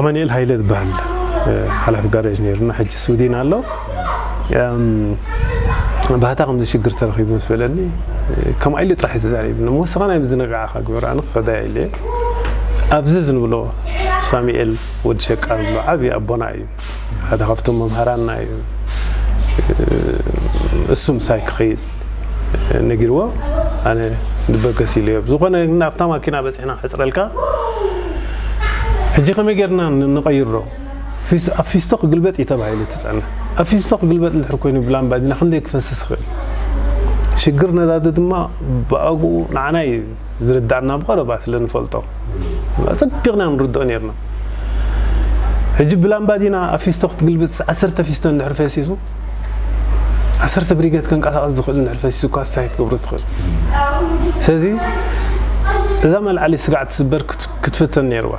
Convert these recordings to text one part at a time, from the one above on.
ኣማኑኤል ሃይለ ዝበሃል ሓላፊ ጋሬጅ ነይሩና፣ ሕጂ ስዊድን ኣሎ። ባህታ ከምዚ ሽግር ተረኺቡ ምስ በለኒ፣ ከምኣ ኢሉ ጥራሕ እዩ ተዛሪብኒ። እሞ ንስኻ ናይ ምዝንጋዕኻ ግበር፣ ኣነ ክኸዳ ኢለ። ኣብዚ ዝንብሎ ሳሙኤል ወዲ ሸቃ ዝብሎ ዓብዪ ኣቦና እዩ፣ ሓደ ካብቶም መምሃራንና እዩ። እሱ ምሳይ ክኸይድ ነጊርዎ፣ ኣነ ንበገስ ኢለዮ። ብዝኾነ ግን ኣብታ ማኪና በፂሕና ክሕፅረልካ፣ ሕጂ ከመይ ጌርና ንቐይሮ? ኣብ ፊስቶ ክግልበጥ እዩ ተባሂሉ ትጸንሕ። ኣብ ፊስቶ ክግልበጥ እንድሕር ኮይኑ ብላምባዲና ክንደይ ክፈስስ ይኽእል? ሽግር ነዳዲ ድማ ብኣግኡ ንዓና እዩ ዝርዳእና፣ ብቐረባ ስለ ንፈልጦ ኣጸቢቕና ንርድኦ ነርና። ሕጂ ብላምባዲና ኣብ ፊስቶ ክትግልብጥ ዓሰርተ ፊስቶ እንድሕር ፈሲሱ፣ ዓሰርተ ብሪገት ከንቀሳቐስ ዝኽእል እንድሕር ፈሲሱ እኳ ስታይ ክትገብሮ ትኽእል? ስለዚ እዛ መልዓሊ ስጋዕ ትስበር ክትፍተን ነይርዋ።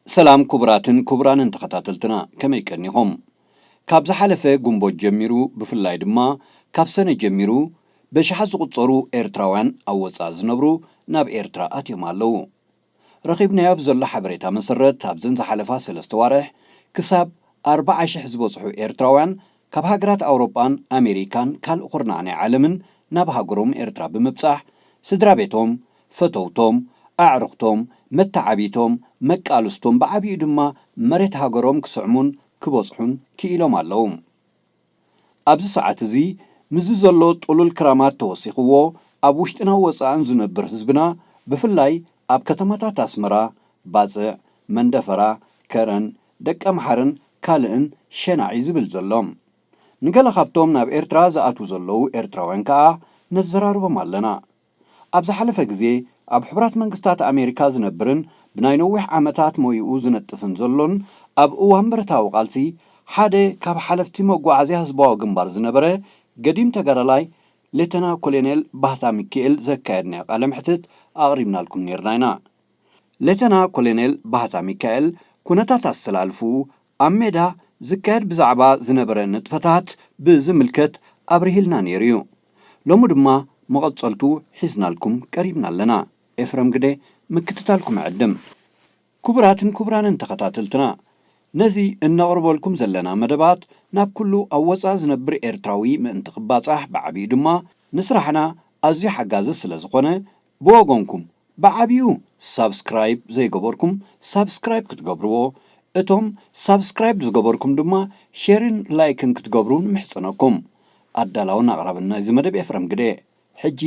ሰላም ክቡራትን ክቡራንን ተኸታተልትና፣ ከመይ ቀኒኹም? ካብ ዝሓለፈ ግንቦት ጀሚሩ፣ ብፍላይ ድማ ካብ ሰነ ጀሚሩ፣ በሽሓት ዝቑጸሩ ኤርትራውያን ኣብ ወጻኢ ዝነብሩ ናብ ኤርትራ ኣትዮም ኣለዉ። ረኺብናዮ ብዘሎ ሓበሬታ መሰረት፣ ኣብዘን ዝሓለፋ ሰለስተ ዋርሕ ክሳብ ኣርብዓ ሽሕ ዝበጽሑ ኤርትራውያን ካብ ሃገራት ኣውሮጳን ኣሜሪካን ካልእ ኩርናዕ ናይ ዓለምን ናብ ሃገሮም ኤርትራ ብምብጻሕ፣ ስድራ ቤቶም፣ ፈተውቶም፣ ኣዕሩኽቶም፣ መተዓቢቶም፣ መቃልስቶም፣ ብዓቢኡ ድማ መሬት ሃገሮም ክስዕሙን ክበጽሑን ክኢሎም ኣለዉ። ኣብዚ ሰዓት እዚ ምስዚ ዘሎ ጥሉል ክራማት ተወሲኽዎ፣ ኣብ ውሽጥን ወጻእን ዝነብር ህዝብና፣ ብፍላይ ኣብ ከተማታት ኣስመራ፣ ባጽዕ፣ መንደፈራ፣ ከረን፣ ደቀምሓርን ካልእን ሸናዒ ዝብል ዘሎ። ንገለ ካብቶም ናብ ኤርትራ ዝኣትዉ ዘለዉ ኤርትራውያን ከኣ ነዘራርቦም ኣለና። ኣብ ዝሓለፈ ግዜ ኣብ ሕቡራት መንግስታት ኣሜሪካ ዝነብርን ብናይ ነዊሕ ዓመታት ሞይኡ ዝነጥፍን ዘሎን ኣብ እዋን ብረታዊ ቃልሲ ሓደ ካብ ሓለፍቲ መጓዓዝያ ህዝባዊ ግንባር ዝነበረ ገዲም ተጋዳላይ ሌተና ኮሎኔል ባህታ ሚካኤል ዘካየድናዮ ቃለ መሕትት ኣቕሪብናልኩም ነይርና ኢና። ሌተና ኮሎኔል ባህታ ሚካኤል ኩነታት ኣሰላልፍኡ ኣብ ሜዳ ዝካየድ ብዛዕባ ዝነበረ ንጥፈታት ብዝምልከት ኣብሪሂልና ነይሩ እዩ። ሎሚ ድማ መቐጸልቱ ሒዝናልኩም ቀሪብና ኣለና። ኤፍረም ግደ ምክትታልኩም ዕድም። ክቡራትን ክቡራንን ተኸታተልትና፣ ነዚ እነቕርበልኩም ዘለና መደባት ናብ ኩሉ ኣብ ወጻኢ ዝነብር ኤርትራዊ ምእንቲ ክባጻሕ፣ ብዓቢኡ ድማ ንስራሕና ኣዝዩ ሓጋዚ ስለ ዝኾነ፣ ብወገንኩም ብዓቢኡ ሳብስክራይብ ዘይገበርኩም ሳብስክራይብ ክትገብርዎ፣ እቶም ሳብስክራይብ ዝገበርኩም ድማ ሼርን ላይክን ክትገብሩ ንምሕጸነኩም። ኣዳላውን ኣቕራብን ናይዚ መደብ ኤፍረም ግደ። ሕጂ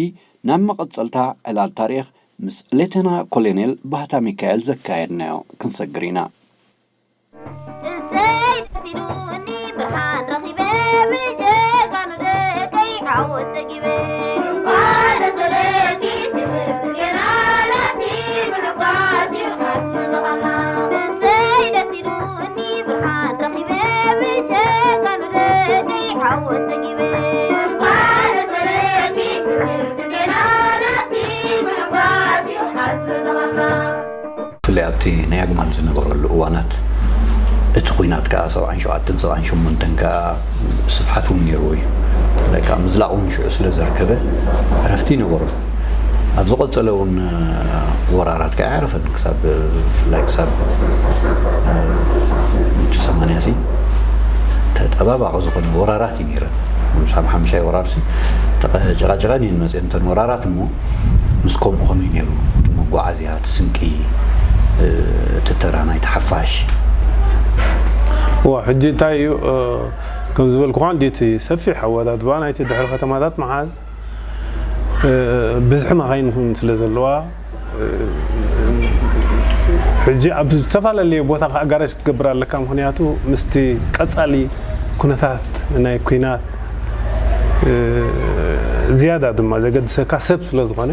ናብ መቐጸልታ ዕላል ታሪኽ ምስ ሌተና ኮሎኔል ባህታ ሚካኤል ዘካየድናዮ ክንሰግር ኢና። እሰይ ደስ ኢሉኒ ብርሃን ረኺበ ብጀጋኑ ደቀይ ዓወት ጸጊበ። እንኳን ደስ በለኪ ክብርቲ ዜና ናቲ ምሕጓስ እዩ ዓስቢ ዝኸማ። እሰይ ደስ ኢሉኒ ብርሃን ረኺበ ብጀጋኑ ደቀይ ዓወት ጸጊበ። እንኳን ደስ በለኪ ክብርቲ ዜና ናቲ ምሕጓስ እዩ ዓስቢ ዝኸማ። ብፍላይ ኣብቲ ናይ ኣግማል ዝነበረሉ እዋናት፣ እቲ ኲናት ከኣ ሰብዓን ሸውዓተን ሰብዓን ሸሞንተን ከኣ ስፍሓት እውን ነይርዎ እዩ። ብፍላይ ከኣ ምዝላቕ እውን ሽዑ ስለ ዘርከበ ዕረፍቲ ይነበሮ። ኣብ ዝቐጸለ እውን ወራራት ከኣ ኣይዓረፈን። ክሳብ ብፍላይ ክሳብ ሚእቲ ሰማንያ ሲ ተጠባባቒ ዝኾነ ወራራት እዩ ነይረን። ሓምሻይ ወራር ሲ ጨቃጨቀን እየን መፅኤን እተን ወራራት እሞ ምስ ከምኡ ከመይ ነይሩ እቲ መጓዓዝያ፣ እቲ ስንቂ፣ እቲ ተራ ናይቲ ሓፋሽ? ዋ ሕጂ እንታይ እዩ ከም ዝበልኩኻ እንዲ እቲ ሰፊሕ ኣወዳድባ ናይቲ ድሕሪ ከተማታት መሓዝ ብዝሒ መኻይን እውን ስለ ዘለዋ ሕጂ ኣብ ዝተፈላለየ ቦታ ከዓ ጋራጅ ክትገብር ኣለካ። ምክንያቱ ምስቲ ቀፃሊ ኩነታት ናይ ኩናት ዝያዳ ድማ ዘገድሰካ ሰብ ስለ ዝኾነ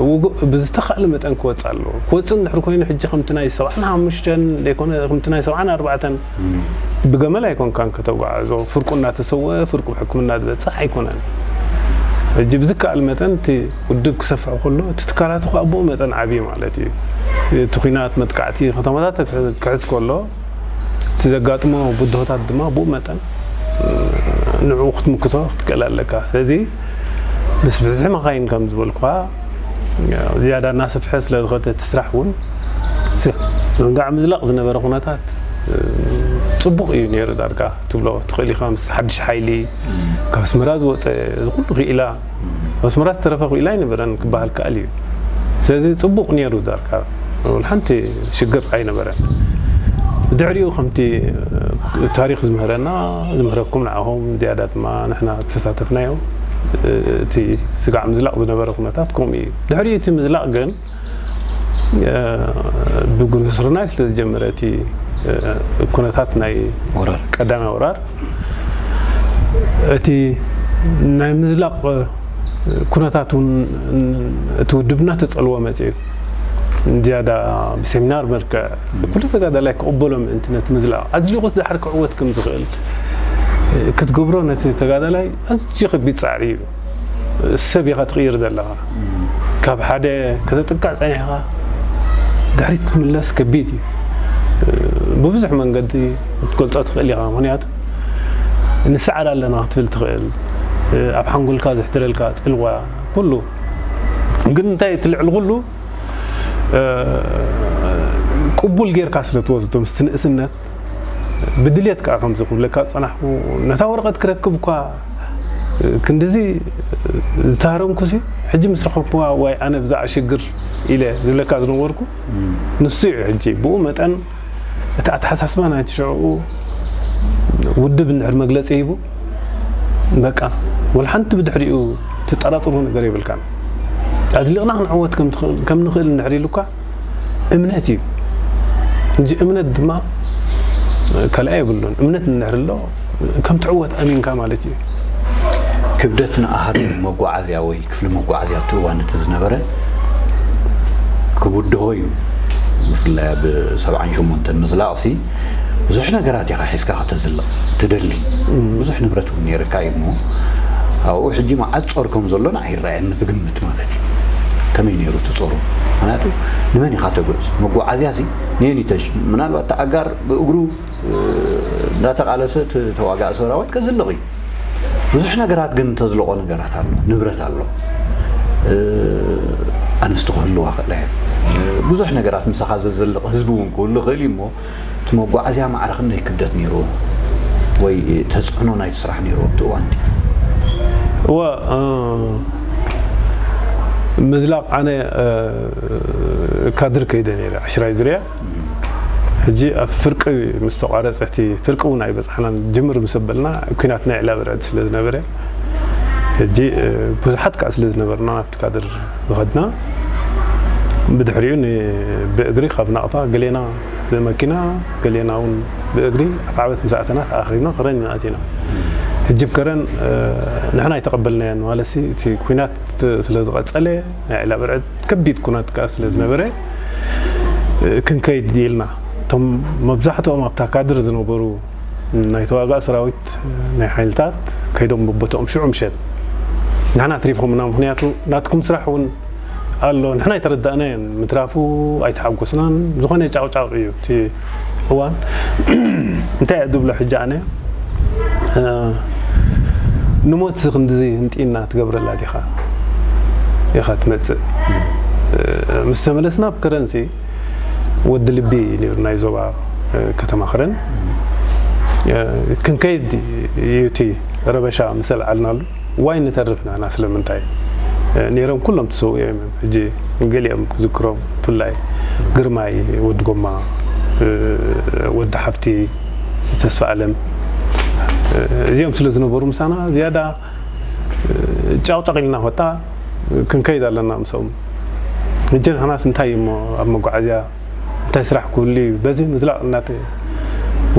ውጉእ ብዝተኻእለ መጠን ክወፅእ ኣለዎ። ክወፅእ እንድሕር ኮይኑ ሕጂ ከምቲ ናይ ሰብዓን ሓሙሽተን ዘይኮነ ከምቲ ናይ ሰብዓን ኣርባዕተን ብገመል ኣይኮንካን ከተጓዓዞ፣ ፍርቁ እናተሰወ ፍርቁ ብሕክምና ዝበፅሕ ኣይኮነን። ሕጂ ብዝከኣል መጠን እቲ ውድብ ክሰፍሕ ከሎ፣ እቲ ትካላቱ ከኣ ብኡ መጠን ዓብዪ ማለት እዩ። እቲ ኲናት፣ መጥቃዕቲ ከተማታት ክሕዝ ከሎ፣ እቲ ዘጋጥሞ ብድሆታት ድማ ብኡ መጠን ንዕኡ ክትምክቶ ክትክእል ኣለካ። ስለዚ ምስ ብዝሒ መኻይን ከም ዝበልኩኻ ዝያዳ እናሰፍሐ ስለ ዝኸደ እቲ ስራሕ እውን ሲ-፣ ምንጋዕ ምዝላቕ ዝነበረ ኩነታት ጽቡቕ እዩ ነይሩ። ዳርጋ ትብሎ ትኽእል ኢኻ። ምስ ሓድሽ ሓይሊ ካብ ኣስመራ ዝወፀ እዚ ኩሉ ክኢላ፣ ኣብ ኣስመራ ዝተረፈ ክኢላ ኣይነበረን ክበሃል ከኣል እዩ። ስለዚ ጽቡቕ ነይሩ። ዳርጋ ሓንቲ ሽግር ኣይነበረን። ብድሕሪኡ ከምቲ ታሪኽ ዝምህረና፣ ዝምህረኩም ንዓኹም ዝያዳ ድማ ንሕና ዝተሳተፍናዮ፣ እቲ ስጋዕ ምዝላቕ ዝነበረ ኩነታት ከምኡ እዩ። ድሕሪኡ እቲ ምዝላቕ ግን ብግሩህ ስርናይ ስለ ዝጀመረ እቲ ኩነታት ናይ ወራር። ቀዳማይ ወራር፣ እቲ ናይ ምዝላቕ ኩነታት እውን እቲ ውድብና ተጸልዎ መጽኡ። ዝያዳ ብሴሚናር መልክዕ ኩሉ ተጋዳላይ ክቕበሎ ምእንቲ ነቲ ምዝላቕ ኣዝሊቑስ ድሓር ክዕወት ከም ዝኽእል ክትገብሮ ነቲ ተጋዳላይ ኣዝዩ ከቢድ ጻዕሪ እዩ። ሰብ ኢኻ ትቕይር ዘለኻ። ካብ ሓደ ከተጥቃዕ ጸኒሕኻ ድሕሪት ክትምለስ ከቢድ እዩ። ብብዙሕ መንገዲ ክትገልጾ ትኽእል ኢኻ። ምኽንያቱ ንስዓር ኣለና ክትብል ትኽእል። ኣብ ሓንጎልካ ዝሕድረልካ ጽልዋ ኩሉ። ግን እንታይ እቲ ልዕሊ ኩሉ ቅቡል ጌርካ ስለ ትወስዶ ምስቲ ንእስነት ብድልየት ከኣ ከምዚ ክብለካ ዝጸናሕኩ፣ ነታ ወረቐት ክረክብ እኳ ክንድዚ ዝተሃረምኩሲ፣ ሕጂ ምስ ረኸብኩዋ ዋይ ኣነ ብዛዕባ ሽግር ኢለ ዝብለካ ዝነበርኩ ንሱ እዩ። ሕጂ ብኡ መጠን እቲ ኣተሓሳስባ ናይቲ ሽዕኡ ውድብ እንድሕር መግለጺ ሂቡ፣ በቃ ወላ ሓንቲ ብድሕሪኡ ትጠራጥሩ ነገር የብልካን። ኣዝሊቕና ክንዕወት ከም ትኽእል-፣ ከም ንኽእል እንድሕር ኢሉካ እምነት እዩ እንጂ እምነት ድማ ካልኣይ የብሉን። እምነት እንድሕር ኣሎ ከም ትዕወት ኣሚንካ ማለት እዩ። ክብደት ንኣሃዱ መጓዓዝያ ወይ ክፍሊ መጓዓዝያ ኣብቲ እዋን እቲ ዝነበረ ክውድሆ እዩ። ብፍላይ ኣብ ሰብዓን ሸሞንተን ምዝላቕሲ ብዙሕ ነገራት ኢኻ ሒዝካ ከተዝልቕ ትደሊ። ብዙሕ ንብረት እውን ነይርካ እዩ እሞ ኣብኡ ሕጂ መዓት ጾር ከም ዘሎ ንዓይ ይረኣየኒ ብግምት ማለት እዩ። ከመይ ነይሩ እቲ ጾሩ? ምክንያቱ ንመን ኢኻ ተጉዕዝ? መጓዓዝያ ሲ ንየን ይተሽ-፣ ምናልባት እቲ ኣጋር ብእግሩ እንዳተቃለሰ እቲ ተዋጋኢ ሰራዊት ከዝልቕ እዩ። ብዙሕ ነገራት ግን ተዝልቆ ነገራት ኣሎ፣ ንብረት ኣሎ። ኣንስቲ ክህልዋ ክእላ እየን። ብዙሕ ነገራት ምሳኻ ዘዘልቕ ህዝቢ እውን ክህሉ ይኽእል እዩ እሞ እቲ መጓዓዝያ ማዕረ ክንደይ ክብደት ነይርዎ ወይ ተፅዕኖ ናይቲ ስራሕ ነይርዎ ኣብቲ እዋን እቲ? እወ፣ ምዝላቕ ኣነ ካድር ከይደ ነይረ ዕሽራይ ዙርያ። ሕጂ ኣብ ፍርቂ ምስ ተቋረፀ እቲ ፍርቂ እውን ኣይበፃሕናን። ጅምር ምስ ኣበልና ኲናት ናይ ዕላብ ርዕድ ስለ ዝነበረ፣ ሕጂ ብዙሓት ከዓ ስለ ዝነበርና ናብቲ ካድር ዝኸድና፣ ብድሕሪኡ ን-፣ ብእግሪ ካብ ናቕፋ ገሌና ብመኪና ገሌና እውን ብእግሪ ኣብ ዓወት ምስ ኣተና ተኣኻኺብና ከረን ኢና ኣቲና። ሕጂ ኣብ ከረን ንሕና ኣይተቐበልናዮን ማለትሲ እቲ ኲናት ስለ ዝቐፀለ ናይ ዕላብ ርዕድ ከቢድ ኩነት ከኣ ስለ ዝነበረ፣ ክንከይድ ኢልና እቶም መብዛሕትኦም ኣብታ ካድር ዝነበሩ ናይ ተዋጋእ ሰራዊት ናይ ሓይልታት ከይዶም በቦትኦም ሽዑ ምሸት ንሕና ኣትሪፎምና። ምኽንያቱ ናትኩም ስራሕ እውን ኣሎ፣ ንሕና ኣይተረዳእናዮን። ምትራፉ ኣይተሓጎስናን። ዝኾነ ጫቕጫቕ እዩ እቲ እዋን። እንታይ እየ ዝብሎ ሕጂ ኣነ፣ ንሞት እዚ ክንድዚ ህንጢና ትገብረላ ዲኻ ኢኻ ትመጽእ። ምስ ተመለስና ኣብ ከረንሲ ወዲ ልቢ ነይሩ ናይ ዞባ ከተማ ከረን። ክንከይድ እዩ እቲ ረበሻ ምስ ኣልዓልናሉ፣ ዋይ ንተርፍ ንሕና ስለምንታይ? ነይሮም ኩሎም ተሰዊኦም እዮም። ሕጂ ገሊኦም ክዝክሮም፣ ብፍላይ ግርማይ ወዲ ጎማ፣ ወዲ ሓፍቲ፣ ተስፋ ኣለም፣ እዚኦም ስለ ዝነበሩ ምሳና ዝያዳ ጫቕጫቕ ኢልና ወጣ ክንከይድ ኣለና ምስኦም። ሕጂ ንሕናስ እንታይ እሞ ኣብ መጓዓዝያ እንታይ ስራሕ ክህሉ እዩ? በዚ ምዝላቕ እናተ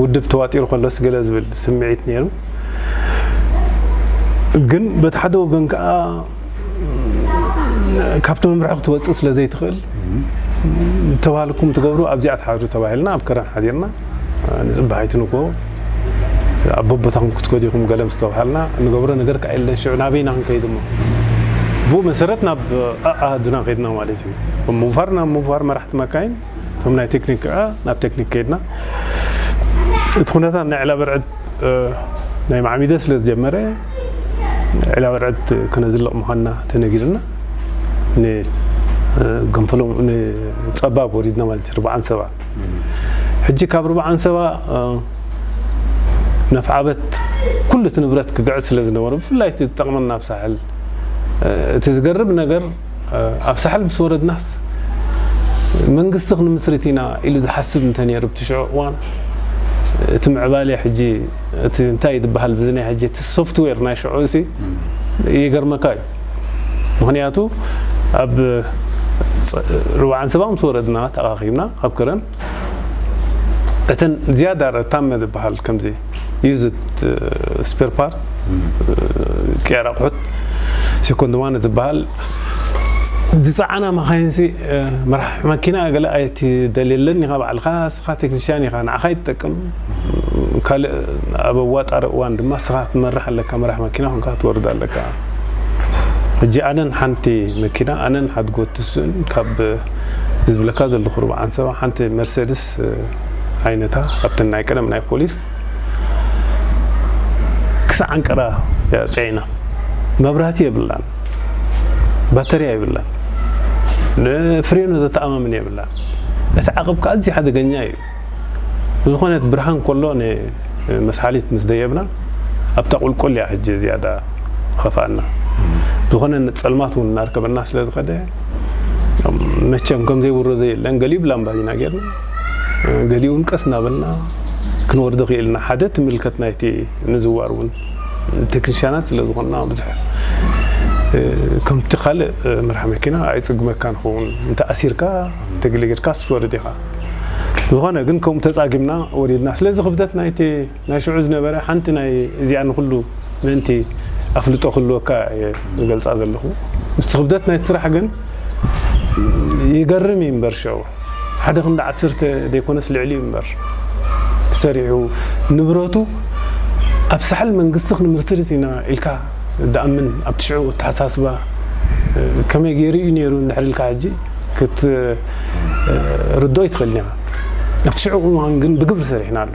ውድብ ተዋጢሩ ከሎስ ገለ ዝብል ስምዒት ነይሩ። ግን በቲ ሓደ ወገን ከኣ ካብቲ መምርሒ ክትወጽእ ስለ ዘይትኽእል፣ ተባህልኩም ትገብሩ ኣብዚኣ ትሓድሩ ተባሂልና ኣብ ከረን ሓዲርና። ንጽባሒቲ ንግሆ ኣብ በቦታኹም ክትከዱ ኢኹም ገለ ምስ ተባሃልና፣ ንገብሮ ነገር ከኣ የለን። ሽዑ ናበይና ክንከይድ እሞ? ብኡ መሰረት ናብ ኣሃዱና ከድና ማለት እዩ። ምውፋር ናብ ምውፋር መራሕቲ መካይን፣ እቶም ናይ ቴክኒክ ከዓ ናብ ቴክኒክ ከድና። እቲ ኩነታት ናይ ዕላ በርዕድ ናይ ማዕሚደ ስለ ዝጀመረ ዕላ በርዕድ ክነዝልቕ ምዃንና ተነጊርና፣ ንገንፈሎም ንፀባብ ወሪድና ማለት እዩ። ርብዓን ሰባ ሕጂ ካብ ርብዓን ሰባ ነፍዓበት ኩሉ እቲ ንብረት ክግዕዝ ስለ ዝነበረ፣ ብፍላይ እቲ ዝጠቕመና ኣብ ሳሕል፣ እቲ ዝገርም ነገር፣ ኣብ ሳሕል ምስ ወረድናስ መንግስቲ ክንምስርት ኢና ኢሉ ዝሓስብ እንተነይሩ ብቲ ሽዑ እዋን፣ እቲ ምዕባለ ሕጂ እቲ እንታይ ዝበሃል ብዚ ናይ ሕጂ እቲ ሶፍትዌር ናይ ሽዑ እሲ ይገርመካ እዩ። ምኽንያቱ ኣብ ርብዓን ሰባ ምስ ወረድና ተኣኻኺብና ኣብ ከረን እተን ዝያዳ ረታመ ዝበሃል ከምዚ ዩዝድ ስፔር ፓርት ቅያር ኣቑሑት፣ ሴኮንድ ማን ዝበሃል ዝፀዓና መኻይንሲ፣ መራሕ መኪና ገለ ኣይትደልየለን ኢኻ፣ ባዕልኻ ንስኻ ቴክኒሽያን ኢኻ፣ ንዓኻ ይትጠቅም። ካልእ ኣብ ኣዋጣሪ እዋን ድማ ንስኻ ክትመርሕ ኣለካ፣ መራሕ መኪና ኮንካ ክትወርድ ኣለካ። ሕጂ ኣነን ሓንቲ መኪና፣ ኣነን ሓድጎ ትስእን ካብ ዝብለካ ዘለኹ ርብዓን ሰባ ሓንቲ መርሴድስ ዓይነታ ኣብተን ናይ ቀደም ናይ ፖሊስ ክሳዕ ዓንቀራ እያ ፅዒና። መብራህቲ የብላን፣ ባተርያ የብላን፣ ንፍሬኖ ዘተኣማምን የብላን። እቲ ዓቕብ ከዓ ኣዝዩ ሓደገኛ እዩ። ብዝኾነ እቲ ብርሃን ከሎ ንመስሓሊት ምስ ደየብና ኣብታ ቁልቁል እያ ሕጂ ዝያዳ ኸፍኣና። ብዝኾነ ጸልማት እውን እናርከበና ስለ ዝኸደ መቸም ከም ዘይውረዶ የለን። ገሊኡ ብላምባዲና ጌርና፣ ገሊኡ እውን ቀስ እናበልና ክንወርዶ ክኢልና። ሓደ ትምልከት ናይቲ ምዝዋር እውን ቴክኒሽያናት ስለ ዝኾንና ብዙሕ ከምቲ ካልእ መርሓ መኪና ኣይጽግመካ ንኸውን እንተ ኣሲርካ ተግልግድካ ስትወርድ ኢኻ። ዝኾነ ግን ከምኡ ተጻጊምና ወሪድና። ስለዚ ክብደት ናይቲ ናይ ሽዑ ዝነበረ ሓንቲ ናይ እዚኣ ንኹሉ ምእንቲ ኣፍልጦ ክህልወካ እየ ዝገልጻ ዘለኹ። ምስቲ ክብደት ናይቲ ስራሕ ግን ይገርም እዩ እምበር ሽዑ ሓደ ክንዲ ዓሰርተ ዘይኮነስ ልዕሊ እዩ እምበር ተሰሪሑ ንብረቱ ኣብ ሳሕል መንግስቲ ክንምስርት ኢና ኢልካ ዝኣምን ኣብቲ ሽዑ ኣተሓሳስባ ከመይ ገይሩ እዩ ነይሩ እንድሕር ኢልካ ሕጂ ክትርድኦ ይትኽእል ኢና። ኣብቲ ሽዑ እዋን ግን ብግብሪ ሰሪሕና ኣሎ።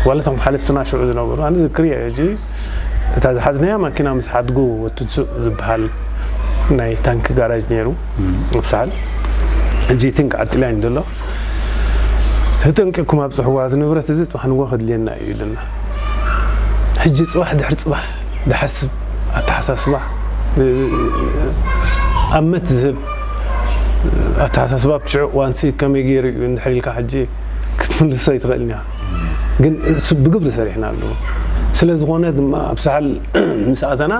ዋላ እቶም ሓለፍትና ሽዑ ዝነበሩ ኣነ ዝክር እየ። ሕጂ እታ ዝሓዝናያ ማኪና ምስ ሓድጉ ወትንሱእ ዝበሃል ናይ ታንኪ ጋራጅ ነይሩ ኣብ ሳሕል። ሕጂ ቲንክ ዓጢላ እዩ ዘሎ። ተጠንቂቕኩም ኣብፅሕዋ፣ እዚ ንብረት እዚ ፅባሕ ንግሆ ከድልየና እዩ ኢሉና። ሕጂ ፅባሕ ድሕሪ ፅባሕ ዝሓስብ ኣተሓሳስባ፣ ኣመት ዝህብ ኣተሓሳስባ ኣብቲ ሽዑ እዋንሲ ከመይ ገይሩ እዩ እንድሕር ኢልካ ሕጂ ክትምልሶ ኣይትኽእልን ኢኻ። ግን እሱ ብግብሪ ሰሪሕና ኣለዎ። ስለ ዝኾነ ድማ ኣብ ሳሕል ምስ ኣተና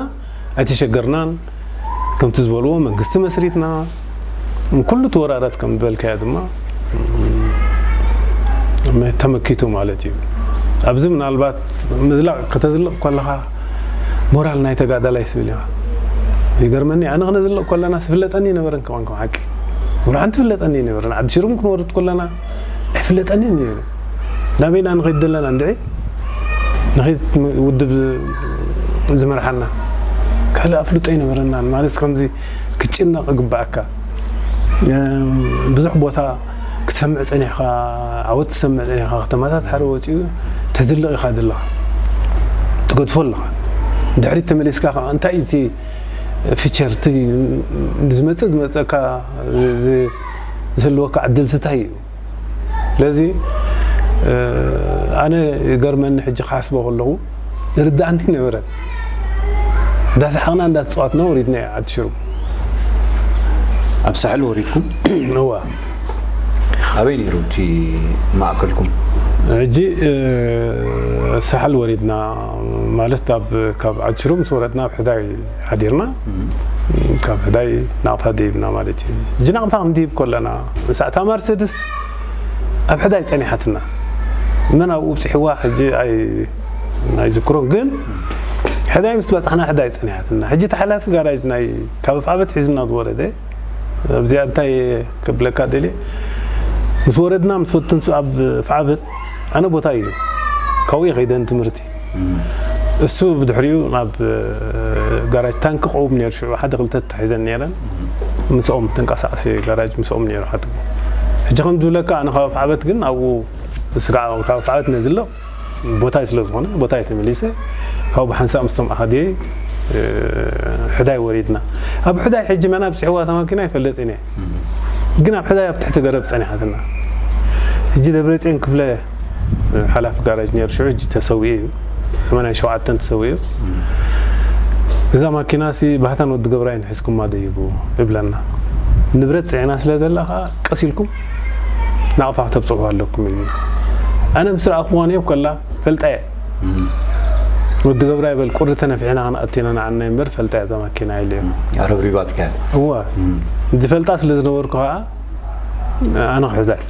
ኣይተሸገርናን። ከምቲ ዝበልዎ መንግስቲ መስሪትና፣ ኩሉ ተወራረት ከም ዝበልካዮ ድማ ተመኪቱ ማለት እዩ። ኣብዚ ምናልባት ምዝላቕ ከተዝልቕ ከለኻ ሞራል ናይ ተጋዳላይ ትብል ኢኻ። ይገርመኒ፣ ኣነ ክነዝልቕ ከለና ዝፍለጠኒ ነበረን ከማን ከም ሓቂ። ወላ ሓንቲ ፍለጠኒ ነበረን። ዓዲ ሽሩም ክንወርድ ከለና ኣይፍለጠኒ ነይሩ። ናበይና ንኸይድ ዘለና እንድዒ ንኸይድ ውድብ ዝመርሓና ካልእ ኣፍልጦ ኣይነበረናን። ማለት ከምዚ ክትጭነቕ ይግባኣካ። ብዙሕ ቦታ ክትሰምዕ ጸኒሕካ፣ ዓወት ትሰምዕ ጸኒሕካ፣ ከተማታት ሓደ ወጺኡ ተዝልቕ ኢኻ ዘለኻ፣ ትገድፎ ኣለኻ። ድሕሪት ተመሊስካ ከዓ እንታይ እቲ ፊቸር እቲ ዝመጽእ ዝመጸካ ዝ- ዝህልወካ ዕድል ስታይ እዩ። ስለዚ ኣነ ገርመኒ ሕጂ ክሓስቦ ከለኹ ርዳእኒ ነበረ። እንዳሰሓቕና እንዳተፃወትና ወሪድና ዓዲ ሽሩ። ኣብ ሳሕል ወሪድኩም? እዋ ኣበይ ነይሩ እቲ ማእከልኩም? ሕጂ ሳሕል ወሪድና ማለት ኣብ ካብ ዓዲ ሽሩ ምስ ወረድና ኣብ ሕዳይ ሓዲርና ካብ ሕዳይ ናቕፋ ደይብና ማለት እዩ። ሕጂ ናቕፋ ክንድይብ ከለና ምስኣታ ማርሰድስ ኣብ ሕዳይ ጸኒሓትና። መን ኣብኡ ብጽሕዋ ሕጂ ኣይ ኣይዝክሮን፣ ግን ሕዳይ ምስ በጻሕና ሕዳይ ጸኒሓትና። ሕጂ ተሓላፊ ጋራጅ ናይ ካብ ኣፍዓበት ሒዙና ዝወረደ ኣብዚኣ እንታይ ክብለካ ደልየ፣ ምስ ወረድና ምስ ወተንሱ ኣብ ኣፍዓበት ኣነ ቦታ እዩ ካብኡ ከይደን ትምህርቲ እሱ ብድሕሪኡ ናብ ጋራጅ ታንክ ቀውም ነይሩ። ሽዑ ሓደ ክልተ ተታሒዘን ነይረን። ምስኦም ተንቀሳቐሲ ጋራጅ ምስኦም ነይሩ ሓትቡ። ሕጂ ከም ዝብለካ ኣነ ካብ ኣፍዓበት ግን ኣብኡ ስጋዕ ካብ ኣፍዓበት ነዝሎ ቦታ ስለ ዝኾነ ቦታ ተመሊሰ ካብኡ ብሓንሳእ ምስቶም ኣሃድየ ሕዳይ ወሪድና። ኣብ ሕዳይ ሕጂ መን ኣብፅሕዋ እታ ማኪና ኣይፈልጥን እየ፣ ግን ኣብ ሕዳይ ኣብ ትሕቲ ገረብ ፀኒሓትና። ሕጂ ደብረፅዮን ክፍለ ሓላፊ ጋራጅ ነይሩ ሽዑ፣ ሕጂ ተሰዊኡ እዩ። ሰማንያ ሸውዓተን ተሰዊኡ። እዛ ማኪና ሲ ባህታን ወዲ ገብራይን ሒዝኩማ ደይቡ ይብለና። ንብረት ፅዒና ስለ ዘላ ከዓ ቀስ ኢልኩም ናቕፋ ክተብፅሑ ኣለኩም ኢሉና። ኣነ ምስ ረኣኹዋ ነየው ከላ ፈልጣየ። ወዲ ገብራይ በል ቁሪ ተነፊሕና ክንኣቲና ንዓና እምበር ፈልጣየ እዛ ማኪና ኢለ። ኣረብሪባትካ። እዋ ዝፈልጣ ስለ ዝነበርኩ ከዓ ኣነ ክሕዛል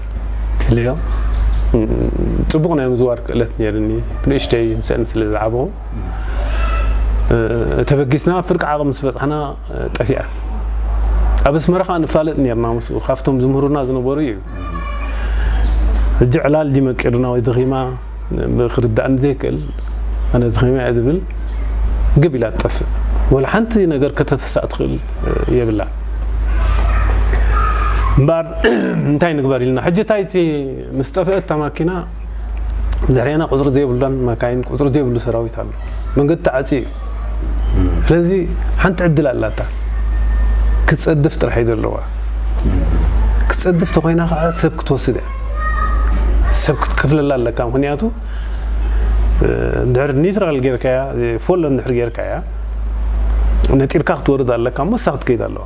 ኢለዮ። ጽቡቕ ናይ ምዝዋር ክእለት ነይርኒ፣ ብንእሽተይ ምስአን ስለ ዝዓበኹ። ተበጊስና ፍርቂ ዓቕሚ ምስ በጻሕና ጠፊኣ። ኣብ ኣስመራ ከዓ ንፋለጥ ነይርና ምስኡ፣ ካብቶም ዝምህሩና ዝነበሩ እዩ። ሕጂ ዕላል ድዩ መቂዱና ወይ ደኺማ ክርዳእኒ ዘይክእል፣ ኣነ ደኺማ እየ ዝብል ግብ ኢላ ትጠፍእ። ወላ ሓንቲ ነገር ከተተሳእ ትኽእል የብላ። እምበኣር እንታይ ንግበር ኢልና ሕጂ እንታይ እቲ ምስ ጠፍአት እታ ማኪና ድሕሬና ቁፅሪ ዘይብሉን መካይን ቁፅሪ ዘይብሉ ሰራዊት ኣሎ። መንገዲ ተዓፅዩ እዩ። ስለዚ ሓንቲ ዕድል ኣላታ ክትፀድፍ ጥራሕ እዩ ዘለዋ። ክትፀድፍ ተኮይና ከዓ ሰብ ክትወስድ እያ። ሰብ ክትከፍለላ ኣለካ። ምክንያቱ ድሕሪ ኒውትራል ጌርካያ ፎሎ እንድሕር ጌርካያ ነጢርካ ክትወርድ ኣለካ እሞ እሳ ክትከይድ ኣለዋ።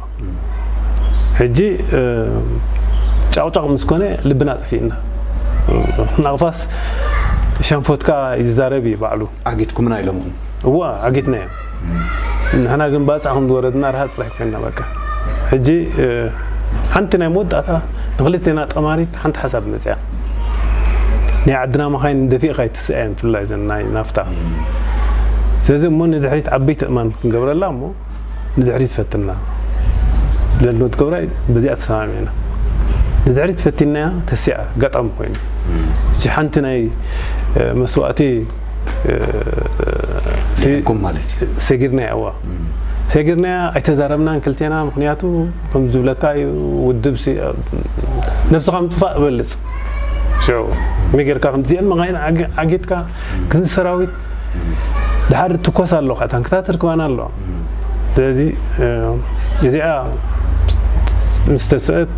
ሕጂ ጫቕጫቕ ምስ ኮነ ልብና ጠፊእና። ናቕፋስ ሸንፎትካ ይዛረብ እዩ ባዕሉ። ዓጊትኩምና ኢሎምኹም። እዋ ዓጊትና እዮም። ንሕና ግን ባፅዕ ከም ዝወረድና ርሃፅ ጥራሕ ኮይንና በቃ። ሕጂ ሓንቲ ናይ መወዳእታ ንክልቴና ጠማሪት ሓንቲ ሓሳብ መፅያ። ናይ ዓድና መኻይን ደፊእካ ኣይትስኣየን ብፍላይ ዘን ናይ ናፍታ። ስለዚ እሞ ንድሕሪት ዓበይቲ እማን ክንገብረላ እሞ ንድሕሪት ፈትና። ለልኖት ገብራይ በዚኣ ተሰማሚዕና። ንድሕሪት ፈቲናያ ተሲኣ ኣጋጣሚ ኮይኑ። እቺ ሓንቲ ናይ መስዋእቲ ኩም ማለት እዩ። ሰጊርናያ እዋ ሰጊርናያ ኣይተዛረብናን ክልቴና። ምክንያቱ ከም ዝብለካ እዩ ውድብ ነብስኻ ምጥፋእ እበልፅ ሽዑ መይ ጌርካ ከምዚአን መኻይን ዓጊትካ ግን ሰራዊት ድሓር ትኮስ ኣለካ ታንክታት ርክባና ኣለዋ። ስለዚ እዚኣ ምስ ተስአት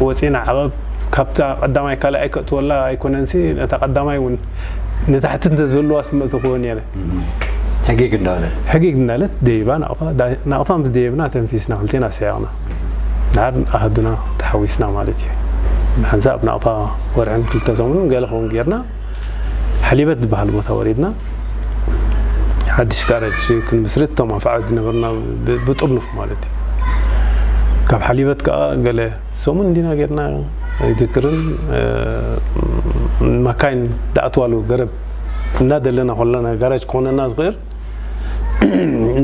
ወፂና ዓቐብ ካብታ ቀዳማይ ካልኣይ ከእትወላ ኣይኮነንሲ ነታ ቀዳማይ እውን ንታሕቲ እንተዝህልዋ ስምእቲ ክወን እየ። ሕጊግ እንዳለ ሕጊግ እንዳለት ደይባ ናቕፋ ምስ ደየብና ተንፊስና ክልቴና ሰያቕና። ድሓር ኣህዱና ተሓዊስና ማለት እዩ። ሓንሳብ ናቕፋ ወርዕን ክልተ ሰሙንን ገለ ክውን ጌርና ሓሊበት ዝበሃል ቦታ ወሪድና ሓድሽ ጋራጅ ክንምስርት እቶም ኣፍዓት ዝነበርና ብጥርኑፍ ማለት እዩ። ካብ ሓሊበት ከዓ ገለ ሰሙን እንዲና ጌርና ኣይዝክርን። ማካይን ዝኣትዋሉ ገረብ እናደለና ኮለና ጋራጅ ክኾነና ዝኽእል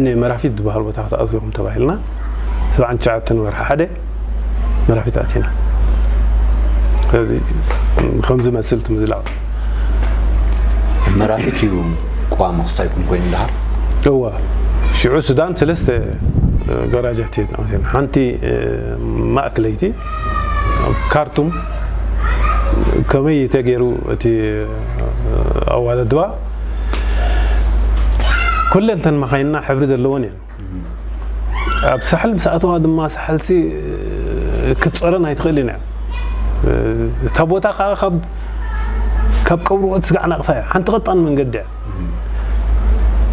ንመራፊት ዝበሃል ቦታ ክትኣትውኹም ተባሂልና ሰብዓን ትሽዓተን ወርሒ ሓደ መራፊት ኣቲና። ስለዚ ከምዚ መስል ትምዝላቕ መራፊት እዩ። ቋም ኣስታይኩም ኮይኑ ድሓር እዋ ሽዑ ሱዳን ሰለስተ ገራጃት እየን ኣውቴን ሓንቲ ማእክለይቲ ካርቱም ከመይ ተገይሩ እቲ ኣዋዳድባ ኩለን ተን መኻይንና ሕብሪ ዘለወን እየን። ኣብ ሳሕል ምስ ኣተዋ ድማ ሳሕልሲ ክትፀረን ኣይትኽእልን እያ። እታ ቦታ ከዓ ካብ ካብ ቀብሪ ወጥ ስጋዕ ናቕፋ እያ። ሓንቲ ቀጣን መንገዲ እያ።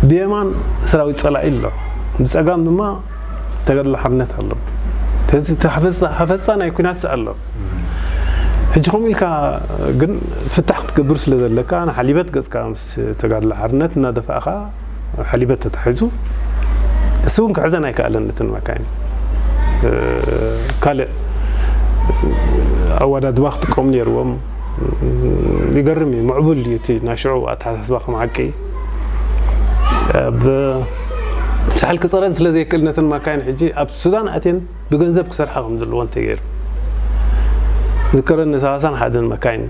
ብየማን ሰራዊት ፀላኢ ኣሎ፣ ብፀጋም ድማ ተጋድሎ ሓርነት ኣሎ። ስለዚ እቲ ሃፈፅታ ናይ ኩናት ኣሎ። ሕጂ ከምኡ ኢልካ ግን ፍታሕ ክትገብር ስለ ዘለካ ንሓሊበት ገፅካ ምስ ተጋድሎ ሓርነት እናደፋእኻ ሓሊበት ተታሒዙ እሱ እውን ክሕዘን ኣይከኣለን። ነትን መካይን ካልእ ኣወዳድባ ክጥቀሙ ነይርዎም። ይገርም እዩ። ምዕቡል እዩ እቲ ናይ ሽዑ ኣተሓሳስባ ከም ሓቂ። ኣብ ሳሕል ክፀረን ስለ ዘይክእል ነተን መካይን ሕጂ ኣብ ሱዳን ኣትየን ብገንዘብ ክሰርሓ ከም ዘለወን ተገይሩ። ዝከረኒ ሰላሳን ሓደን መካይን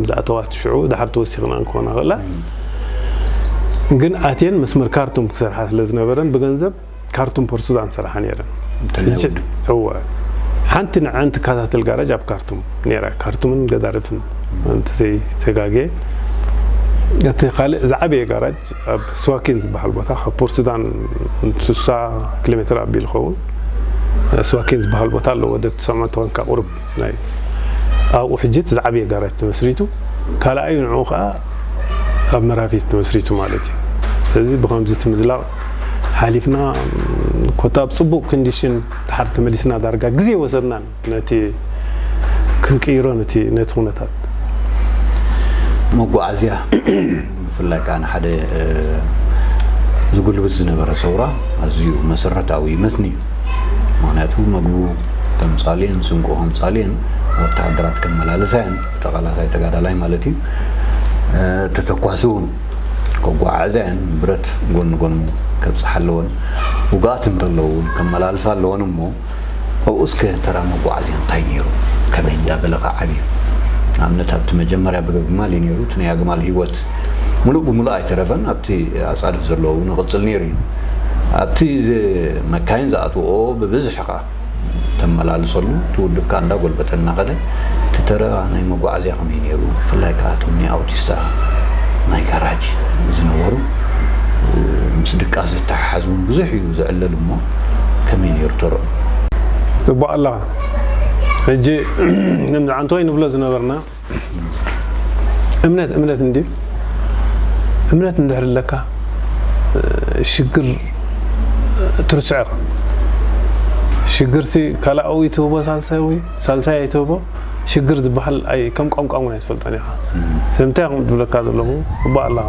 ዝኣተዋ እቲ ሽዑ ድሓር ተወሲኽና እንከኾና ክእላ ግን ኣትየን መስመር ካርቱም ክሰርሓ ስለ ዝነበረን ብገንዘብ ካርቱም ፖርት ሱዳን ሰርሓ ነይረን። እወ፣ ሓንቲ ንዐን ትከታተል ጋራጅ ኣብ ካርቱም ነይራ። ካርቱምን ገዳርፍን እንተዘይ ተጋጌ፣ እቲ ካልእ ዝዓበየ ጋራጅ ኣብ ስዋኪን ዝበሃል ቦታ፣ ካብ ፖርት ሱዳን ሱሳ ኪሎ ሜትር ኣቢሉ ይኸውን። ስዋኪን ዝበሃል ቦታ ኣሎ፣ ወደብ ትስዕመ ተኾንካ ቁሩብ ናይ ኣብኡ ሕጂ እቲ ዝዓበየ ጋራጅ ተመስሪቱ፣ ካልኣዩ ንዕኡ ከዓ ኣብ መራፊት ተመስሪቱ ማለት እዩ። ስለዚ ብኸምዚ እቲ ምዝላቕ ሓሊፍና፣ ኮታ ኣብ ፅቡቕ ኮንዲሽን ድሓር ተመሊስና ዳርጋ ግዜ ወሰድናን ነቲ ክንቅይሮ ነቲ ነቲ ኩነታት። መጓዓዝያ ብፍላይ ከዓ ንሓደ ዝጉልብት ዝነበረ ሰውራ ኣዝዩ መሰረታዊ መትኒ እዩ። ምክንያቱ መግቡ ከምፃልየን ስንቁ ከምፃልየን ወተሃደራት ከመላለሳየን ተቓላሳይ ተጋዳላይ ማለት እዩ። ተተኳሲ እውን ከጓዓዕዛየን ብረት ጎኒ ጎኑ ከብፅሓ ኣለወን። ውግኣት እንተለዉ እውን ከመላልሳ ኣለወን። እሞ ኣብኡ እስከ ተራ መጓዓዝያ እንታይ ነይሩ? ከመይ እንዳበለ ከ ዓብዩ? ንኣብነት ኣብቲ መጀመርያ ብግማል እዩ ነይሩ። እቲ ናይ ኣግማል ህይወት ሙሉእ ብሙሉእ ኣይተረፈን። ኣብቲ ኣፃድፍ ዘለዎ እውን ይቕፅል ነይሩ እዩ። ኣብቲ መካይን ዝኣትውኦ ብብዝሒ ከዓ ተመላልሰሉ፣ እቲ ውድብ ከዓ እንዳጎልበተ እናኸደ፣ እቲ ተራ ናይ መጓዓዝያ ከመይ ነይሩ? ብፍላይ ከዓ እቶም ናይ ኣውቲስታ ናይ ጋራጅ ዝነበሩ ምስ ድቃስ ዝተሓሓዝ እውን ብዙሕ እዩ ዝዕለል። እሞ ከመይ ነይሩ ተርኦም? ጽቡቕ ኣለኻ። ሕጂ ከምዚ ዓንቶይ ንብሎ ዝነበርና እምነት እምነት እንዲ እምነት እንድሕር ኣለካ ሽግር ትርስዖ ኢኻ። ሽግርሲ ካልኣዊ ትህቦ ሳልሳይ ወይ ሳልሳይ ኣይትህቦ ሽግር ዝበሃል ኣይ ከም ቋንቋ እውን ኣይትፈልጦን ኢኻ። ስለምንታይ ከም ዝብለካ ዘለኹ እባ ኣለኻ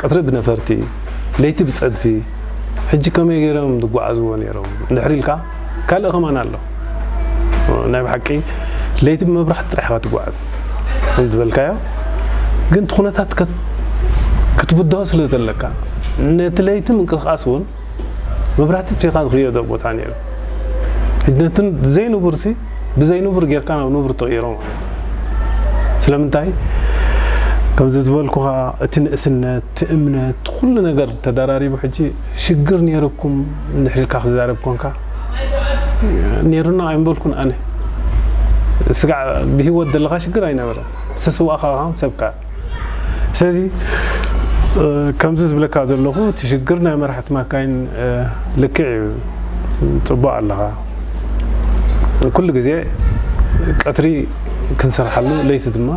ቀትሪ ብነፈርቲ ለይቲ ብፀድፊ ሕጂ ከመይ ገይሮም ዝጓዓዝዎ ነይሮም እንድሕር ኢልካ ካልእ ከማን ኣሎ። ናይ ብሓቂ ለይቲ ብመብራህቲ ጥራሕ ኢኻ ትጓዓዝ ከም ዝበልካዮ፣ ግን እቲ ኩነታት ክትብድሆ ስለ ዘለካ ነቲ ለይቲ ምንቅስቃስ እውን መብራህቲ ጥፊኻ ዝኽየዶ ቦታ ነይሩ። ሕጂ ነቲ ዘይንቡርሲ ብዘይ ንቡር ጌርካ ናብ ንቡር ትቕይሮ ማለት እዩ። ስለምንታይ ከምዚ ዝበልኩኻ እቲ ንእስነት እቲ እምነት ኩሉ ነገር ተደራሪቡ ሕጂ ሽግር ነይሩኩም እንድሕር ኢልካ ክዛረብ ኮንካ ነይሩና ኣይምበልኩን ኣነ ስጋዕ ብህይወት ዘለኻ ሽግር ኣይነበረን ዝተሰዋእኻ ከም ሰብካ ስለዚ ከምዚ ዝብለካ ዘለኹ እቲ ሽግር ናይ መራሕቲ ማካይን ልክዕ እዩ ፅቡቅ ኣለኻ ኩሉ ግዜ ቀትሪ ክንሰርሓሉ ለይቲ ድማ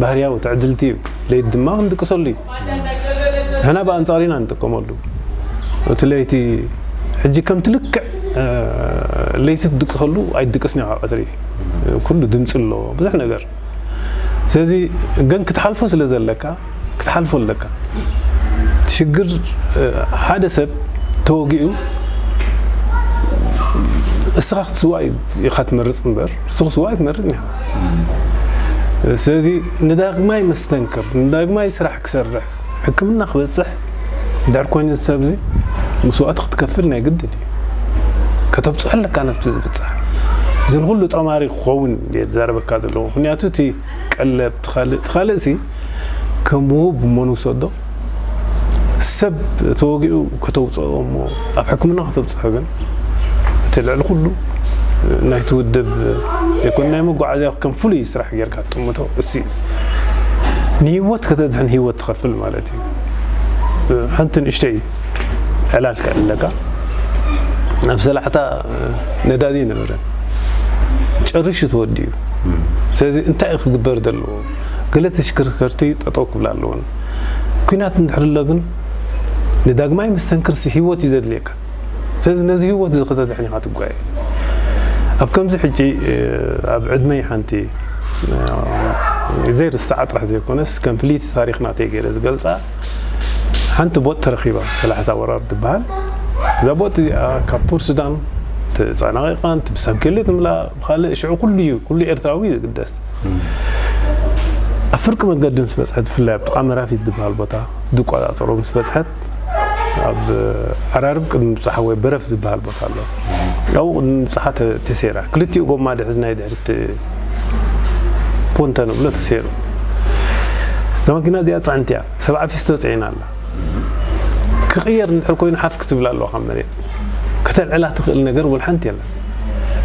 ባህርያዊ ትዕድልቲ እዩ ለይቲ ድማ ክንድቅሰሉ እዩ ንሕና ብኣንፃር ኢና ንጥቀመሉ እቲ ለይቲ ሕጂ ከምቲ ልክዕ ለይቲ ትድቅሰሉ ኣይትድቅስን ኢኻ ቀትሪ ኩሉ ድምፂ ኣለዎ ብዙሕ ነገር ስለዚ ግን ክትሓልፎ ስለ ዘለካ ክትሓልፎ ኣለካ እቲ ሽግር ሓደ ሰብ ተወጊኡ እስኻ ክትስዋእ ኢኻ ትመርፅ እምበር እሱ ክስዋእ ኣይትመርፅን ኢኻ ስለዚ ንዳግማይ መስተንክር ንዳግማይ ስራሕ ክሰርሕ ሕክምና ክበፅሕ እንድሕር ኮይኑ እዚ ሰብ እዚ መስዋእቲ ክትከፍል ናይ ግድን እዩ ከተብፅሖ ኣለካ ነብቲ ዝብፅሕ እዚ ንኩሉ ጠማሪ ክኸውን እየ ዝዛረበካ ዘለኹ ምክንያቱ እቲ ቀለብ ትኻልእ ትኻልእ ሲ ከም ውሁብ እሞ ንውሰዶ ሰብ ተወጊኡ ከተውፅኦ እሞ ኣብ ሕክምና ከተብፅሖ ግን እቲ ልዕሊ ኩሉ ናይቲ ውድብ ይኩን ናይ መጓዓዝያ ከም ፍሉይ ስራሕ ጌርካ ትጥምቶ እሱ እዩ ንህይወት ከተድሕን ህይወት ትኸፍል ማለት እዩ ሓንቲ ንእሽተይ ዕላል ከዕለካ ኣብ ሰላሕታ ነዳዲ ነበረ ጨርሹ ተወዲኡ ስለዚ እንታይ እዩ ክግበር ዘለዎ ገለ ተሽከርከርቲ ጠጠው ክብላ ኣለዎን ኩናት እንድሕር ኣሎ ግን ንዳግማይ መስተንክርሲ ህይወት እዩ ዘድልየካ ስለዚ ነዚ ህይወት እዚ ከተድሕን ኢኻ ትጓየ ኣብ ከምዚ ሕጂ ኣብ ዕድመይ ሓንቲ ዘይርስዓ ጥራሕ ዘይኮነስ ከም ፍልይቲ ታሪክ ናተይ ገይረ ዝገልፃ ሓንቲ ቦጥ ተረኺባ ሰላሕታ ወራር ትበሃል እዛ ቦጥ እዚኣ ካብ ፖርት ሱዳን ተፀናቂቓን ብሳንኬሌ ትምላእ ብካልእ ሽዑ ኩሉ እዩ ኩሉ ኤርትራዊ ዝግደስ ኣብ ፍርቂ መንገዲ ምስ በፅሐት ብፍላይ ኣብ ጥቃ መራፊት ዝበሃል ቦታ ዝቆፃፀሮ ምስ በፅሐት ኣብ ዓራርብ ቅድሚ ምብፃሕ ወይ በረፍ ዝበሃል ቦታ ኣሎ ኣብኡ ቅድሚ ምብፅሓ ተሴራ ክልቲኡ ጎማ ድሕዝ ናይ ድሕርቲ ፖንተ ንብሎ ተሴሩ እዛ መኪና እዚኣ ፅዕንቲ እያ። ሰብዓ ፊስቶ ፅዒና ኣላ። ክቕየር እንድሕር ኮይኑ ሓፍ ክትብል ኣለዋ ካብ መሬት። ከተልዕላ ትኽእል ነገር ወላ ሓንቲ የለን።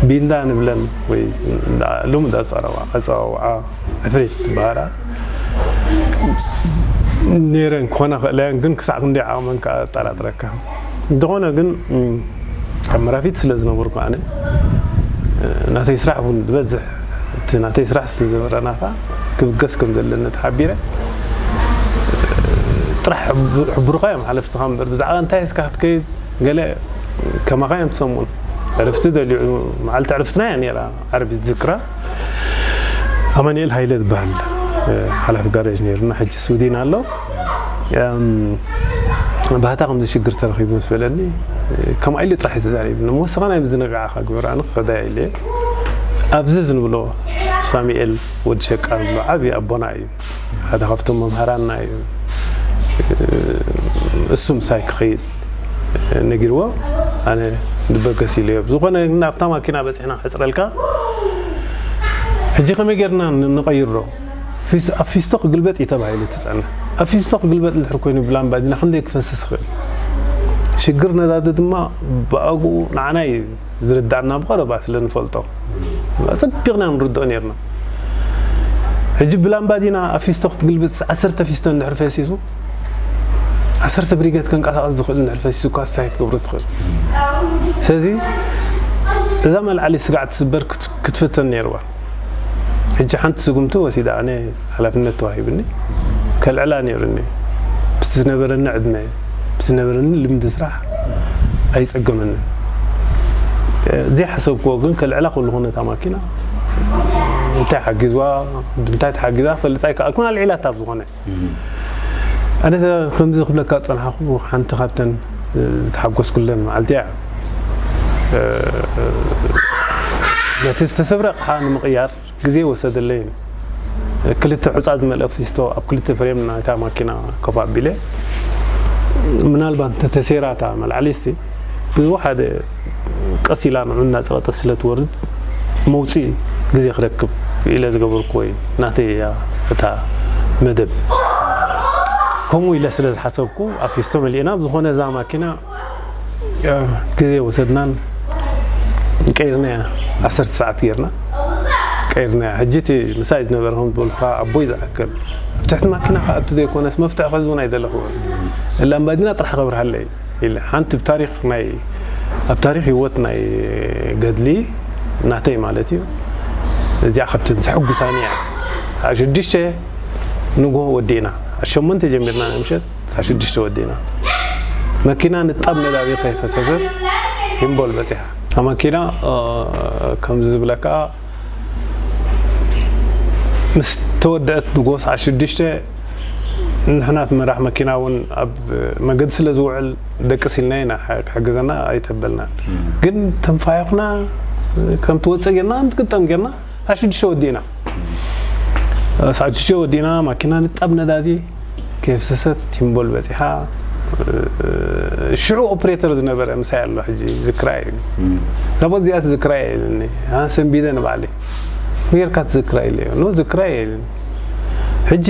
ቢንዳ ንብለን ወይ እንዳ- ሎሚ እንዳ ፀረባ ኣፀዋውዓ ዕፍሪት ትበሃላ ነይረን ክኾና ክእለያን፣ ግን ክሳዕ ክንደይ ዓቕመን ከዓ ኣጠራጥረካ። እንተኾነ ግን እም፣ ካብ መራፊት ስለ ዝነበርኩ ኣነ እ፣ ናተይ ስራሕ እውን ዝበዝሕ እቲ ናተይ ስራሕ ስለ ዝነበረ ናታ ክብገስ ከም ዘለኒ ተሓቢረ ጥራሕ ሕቡ- ሕቡርካ እዮም ሓለፍትኻ እምበር ብዛዕባ እንታይ ሒዝካ ክትከይድ ገለ ከማኻ እዮም ትሰምዑን። ዕርፍቲ ደልዩ መዓልቲ ዕርፍትና እያ ነይራ። ዓርቢ ዝክራ ኣማኑኤል ሃይለ ዝበሃል እ፣ ሓላፊ ጋሬጅ ነይሩና፣ ሕጂ ስዊድን ኣሎ። እም፣ ባህታ ከምዚ ሽግር ተረኺቡ ምስ በለኒ ከምኣ ኢሉ ጥራሕ እዩ ተዛሪብኒ። እሞ ንስኻ ናይ ምዝንጋዕካ ግበር፣ ኣነ ክኸዳ ኢለ ኣብዚ ዝንብሎ ሳሙኤል ወዲ ሸቃ ዝብሎ ዓብዪ ኣቦና እዩ። ሓደ ካብቶም መምሃራንና እዩ። እሱ ምሳይ ክኸይድ ነጊርዎ፣ ኣነ ንበገስ ኢለዮ። ብዝኾነ ግን ኣብታ ማኪና በፂሕና ክሕፅረልካ፣ ሕጂ ከመይ ጌርና ን- ንቐይሮ? ፊስ- ኣብ ፊስቶ ክግልበጥ እዩ ተባሂሉ ትፀንሕ። ኣብ ፊስቶ ክግልበጥ እንድሕር ኮይኑ ብላምባዲና ክንደይ ክፈስስ ይኽእል? ሽግር ነዳዲ ድማ ብኣግኡ ንዓና እዩ ዝርዳእና፣ ብቐረባ ስለ ንፈልጦ ኣፀቢቕና ንርድኦ ነርና። ሕጂ ብላምባዲና ኣብ ፊስቶ ክትግልብጥ ዓሰርተ ፊስቶ እንድሕር ፈሲሱ፣ ዓሰርተ ብሪገት ከንቀሳቐስ ዝኽእል እንድሕር ፈሲሱ እኳ ስታይ ክትገብሮ ትኽእል። ስለዚ እዛ መልዓሊ ስጋዕ ትስበር ክት- ክትፍተን ነይርዋ። ሕጂ ሓንቲ ስጉምቲ ወሲዳ ኣነ ሓላፍነት ተዋሂብኒ ከልዕላ ነይሩኒ። ምስ ዝነበረኒ ዕድመ፣ ምስ ዝነበረኒ ልምዲ ስራሕ ኣይጸገመንን። እዚ ሓሰብክዎ ግን ከልዕላ ከለኹ ነታ ማኪና እንታይ ሓጊዝዋ፣ ብምንታይ ተሓጊዛ ፈልጥ ኣይከኣልኩን። ኣልዒላታ ኣብ ዝኾነ ኣነ ከምዚ ክብለካ ዝጸንሓኹ ሓንቲ ካብተን ዝተሓጎስኩለን መዓልቲ እያ። ነቲ ዝተሰብረ ኣቕሓ ንምቕያር ግዜ ወሰደለይ። ክልተ ሑጻ ዝመልአ ፊስቶ ኣብ ክልተ ፍሬም ናይታ ማኪና ኮፍ ኣቢለ፣ ምናልባት እንተተሰይራ እታ መልዓሊትሲ ብዝወሓደ ቀስ ኢላ ንዑ እናጸቐጠት ስለ ትወርድ መውጽኢ ግዜ ክረክብ ኢለ ዝገበርኩዎ እዩ። ናተይ እያ እታ መደብ። ከምኡ ኢለ ስለ ዝሓሰብኩ ኣብ ፊስቶ መሊእና፣ ብዝኾነ እዛ ማኪና ግዜ ወሰድናን ቀይርናያ። ዓሰርተ ሰዓት ጌርና ቀይርናያ። ሕጂ እቲ ምሳይ ዝነበረ ከም ዝበልኩኻ ኣቦይ ዝኣክል ኣብ ትሕቲ ማኪና ክኣቱ ዘይኮነስ መፍትሒ ክሕዝ እውን ኣይደለኹዎን። እላ እምባዲና ጥራሕ ከብርሃለይ ኢለ ሓንቲ ኣብ ታሪኽ ናይ ኣብ ታሪኽ ህይወት ናይ ገድሊ ናተይ ማለት እዩ። እዚኣ ካብተን ዘሐጉሳኒ እያ። ሰዓት ሽዱሽተ ንግሆ ወዲእና፣ ሰዓት ሸሞንተ ጀሚርና ናይ ምሸት ሰዓት ሽዱሽተ ወዲእና። መኪና ንጣብ ነዳዲ ከይፈሰሰት ሂምቦል በፂሓ። እታ መኪና እ፣ ከምዚ ዝብለካ ምስ ተወደአት ንግሆ ሰዓት ሽዱሽተ ንሕና እቲ መራሕ መኪና እውን ኣብ መገዲ ስለ ዝውዕል ደቅስ ኢልና ኢና፣ ክሕግዘና ኣይተበልናን። ግን ተንፋሒኹና ከም ትወፅእ ጌርና ከም ትግጠም ጌርና ሰዓት ሽዱሽተ ወዲእና። ሰዓት ሽዱሽተ ወዲእና ማኪና ንጣብ ነዳዲ ከየፍሰሰት ቲምቦል በፂሓ። ሽዑ ኦፕሬተር ዝነበረ ምሳይ ኣሎ፣ ሕጂ ዝክራይ እዩ። እዛ ቦት እዚኣ ትዝክራ እየ ኢልኒ። ኣነ ሰንቢደ ንባዕለይ። ጌርካ ትዝክራ ኢለዮ። ኖ ዝክራ እየ ኢልኒ። ሕጂ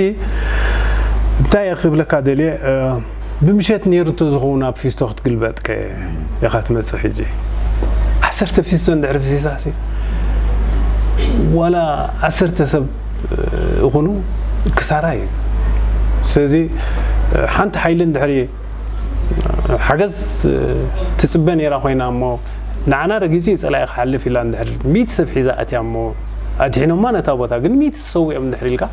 እንታይ እየ ክብለካ ደልየ፣ እ፣ ብምሸት ነይሩ እንተዝኸውን ኣብ ፊስቶ ክትግልበጥ ከ ኢኻ ትመጽእ። ሕጂ ዓሰርተ ፊስቶ እንድሕር ፍሲሳሲ ዋላ ዓሰርተ ሰብ፣ እ፣ ይኹኑ ክሳራ እዩ። ስለዚ፣ እ፣ ሓንቲ ሓይሊ እንድሕር ሓገዝ፣ እ፣ ትጽበ ነይራ ኮይና እሞ ንዓና ረጊጹ እዩ ጸላኢ ክሓልፍ ኢላ እንድሕር ሚእቲ ሰብ ሒዛ ኣትያ እሞ ኣድሒኖማ ነታ ቦታ፣ ግን ሚእቲ ተሰዊኦም እንድሕር ኢልካ፣